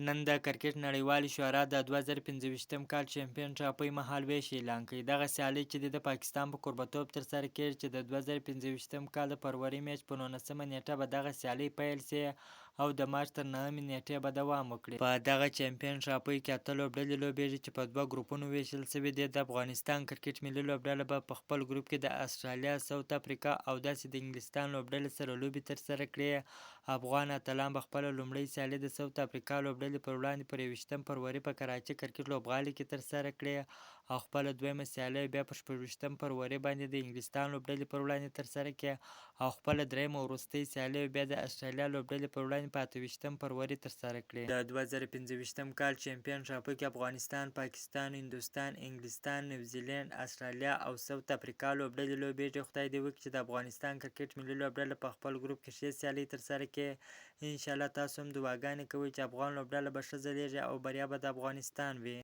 نن د کرکټ نړیوالې شورا د 2025 کال چمپین ټرافۍ مهال ویش اعلان کړ. دغه سیالۍ چې د پاکستان په کوربتوب ترسره کیږي، چې د 2025 کال د فرورۍ میاشت په 19 نیټه به دغه سیالۍ پیل شي او د مارچ تر 9 نیټې به دوام وکړي. په دغه چمپین ټرافۍ کې اته لوبډلې لوبیږي، چې په دوه ګروپونو ویشل شوي دي. د افغانستان کرکټ ملي لوبډله به په خپل ګروپ کې د اسټرالیا، ساوت افریقا او داسې د انګلستان لوبډلې سره لوبې ترسره کړي. افغان اتلان به خپله لومړۍ سیالي د ساوت افریقا لوبډلې پر وړاندې پر 21 فروري په کراچي کرکټ لوبغالي کې ترسره کړي او خپله دویمه سیالي بیا پر 26 فروري باندې د انګلستان لوبډلې پر وړاندې ترسره کړي او خپله درېیمه وروستۍ سیالي بیا د اسټرالیا لوبډلې پر وړاندې په 28 فروري ترسره کړي. د 2025 کال چمپین ټرافي کې افغانستان، پاکستان، هندوستان، انګلستان، نیوزیلینډ، اسټرالیا او ساوت افریقا لوبډلې لوبیږي. خدای دې وکړي چې د افغانستان کرکټ ملي لوبډله په خپل ګروپ کې ښې سیالۍ ترسره کړي. انشاالله تاسو هم دعاګانې کوئ چې افغان لوبډله به ښه ځلیږي او بریا به د افغانستان وي.